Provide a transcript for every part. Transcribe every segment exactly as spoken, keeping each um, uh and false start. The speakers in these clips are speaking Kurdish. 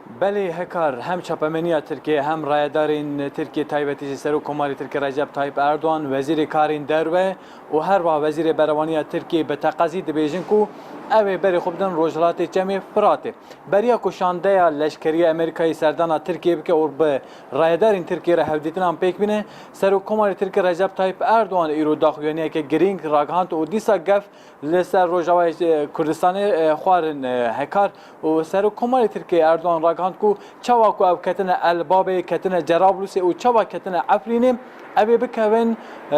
Belê Hekar, hem çapemeniya Tirkiyê hem rayedarên Tirkiyê, taybetî jî Serokkomarê Tirkiyê Recep Tayyip Erdogan, Wezîrê Karên Derve û herwiha Wezîrê Berevaniya Tirkiyê bi teqezî dibêjin ku ew ê berê xwe bidin Rojhilatê Çemê Firatê. Beriya ku şandeya leşkerî ya Amerîkayê serdana Tirkiyê bike û bi rayedarên Tirkiyê re hevdîtinan pêk bîne, Serokkomarê Tirkiyê Recep Tayyip Erdogan îro daxuyaniyeke girîng ragihand û dîsa gef li ser Rojavayê, e, Kurdistanê, e, xwarin, e, Hekar û Serokkomarê Tirkiyê Erdogan ragihand ku çawa ku ew ketine Elbabê, ketine Cerablusê û çawa ketine Efrînê, ew ê bikevin, e,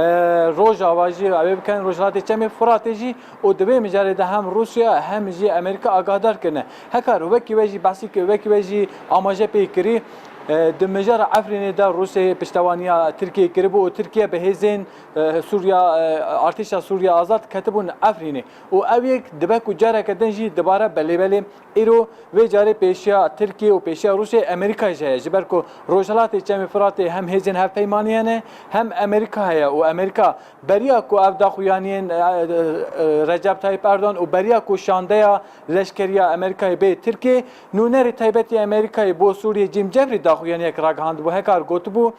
Rojava jî, ew ê bikevin Rojhilatê Çemê Firatê jî û di vê mijarê de hem Rûsya hem jî Amerîka agahdar kirine. Hekar, wekî we jî behsî kir, wekî we jî amaje pê kirî, e, di mijara Efrînê de Rûsyayê piştevaniya Tirkiyê kiribû û Tirkiye bi hêzên, e, Sûriya, e, artêşa Sûriya Azad ketibûn Efrînê. Û ev yek dibe ku careke din jî dibare belê belê. Îro vê carê pêşiya Tirkiye û pêşiya Rûsyayê Amerîkayê jî heye. Ji ber ku Rojhilatê Çemê Firatê hem hêzên hevpeymanî hene, hem Amerîka heye û Amerîka beriya ku ev daxuyaniyên, e, e, e, Recep Tayyip Erdogan û beriya ku şandeya leşkerî ya Amerîkayê bê Tirkiyê, nûnerê taybetî Amerîkayê bo Sûriyê Jim Jeffrey daxuyaniyek ragihandibû. Hekar gotibû,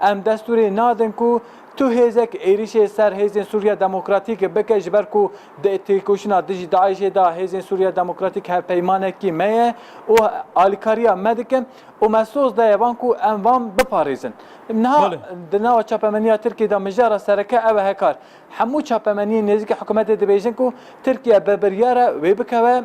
Em destûrê nadin ku tu hêzek êrîşê ser hêzên Sûriya Demokratîk bike, ji ber ku di têkoşîna dijî DAIŞê de hêzên Sûriya Demokratîk hevpeymanekî me ye û alîkariya me dikin û me soz daye van ku em van biparêzin. Niha Belê. di nava çapemeniya Tirkiyê de mijara sereke ev e Hekar. Hemû çapemeniyên nêzîkî hikûmetê dibêjin ku Tirkiye bi biryar e wê bikeve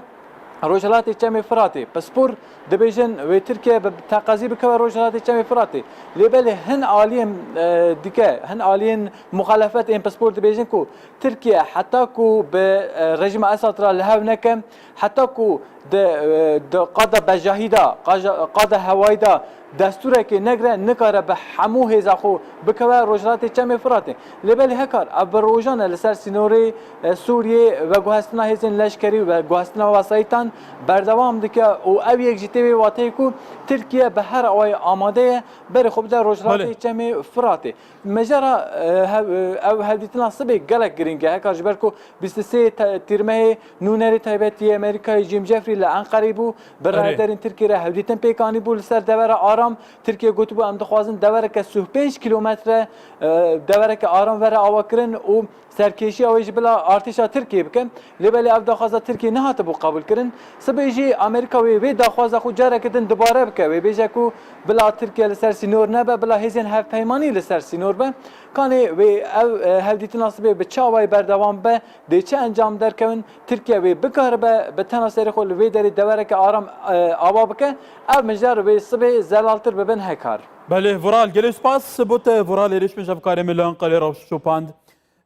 Rojhilatê Çemê Firatê. Pispor dibêjin wê Tirkiye bi teqezî bikeve Rojhilatê Çemê Firatê. Lê belê hin aliyên, e, dike, hin aliyên muxalefet ên pispor dibêjin ku Tirkiye heta ku bi, e, rejîma Esad re li hev neke, heta ku di, e, di qada bejahî de, qaja-, qada hewayî de destûrekê negre, nikare bi hemû hêza xwe bikeve Rojhilatê Çemê Firatê. Lê belê Hekar, ev bi rojan e li ser sînorê, e, Sûriyê veguhestina hêzên leşkerî û veguhestina wesayîtan berdewam dike û ev yek jî tê wê wateyê ku Tirkiye bi her awayî amade ye berê xwe bide Rojhilatê Belê. Çemê Firatê. Mijara, e, hev-, e, ev hevdîtina sibê gelek girîng e, Hekar, ji ber ku bîst û sê te-, Tîrmehê nûnerê taybetî yê Amerîkayê Jim Jeffrey li Enqereyê bû, bi Erê. rayedarên Tirkiyê re hevdîtin pêk anîbû li ser devera aram. Tirkiye gotibû, em dixwazin devereke sî û pênc kîlometre, e, devereke aram were avakirin û serkêşiya wê ji bila artêşa Tirkiyê bike. Lê belê ev daxwaza Tirkiyê nehatibû qebûlkirin. Sibê jî Amerîka wê, wê daxwaza xwe careke din dubare bike. Wê bêje ku bila Tirkiye li ser sînor nebe, bila hêzên hevpeymanî li ser sînor be. Kanê wê ev, e, hevdîtina sibê bi çi awayî berdewam be, dê çi encam derkewin, Tirkiye wê bikaribe bi tena serê xwe li vê derê devereke aram, e, ava bike, ev mijar wê sibê zelaltir bibin Hekar. Belê, Vural, gelê spas bo te, Vural Êrişmîş, hevkarê min li Enqerê rewş şopand.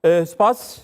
E, spas.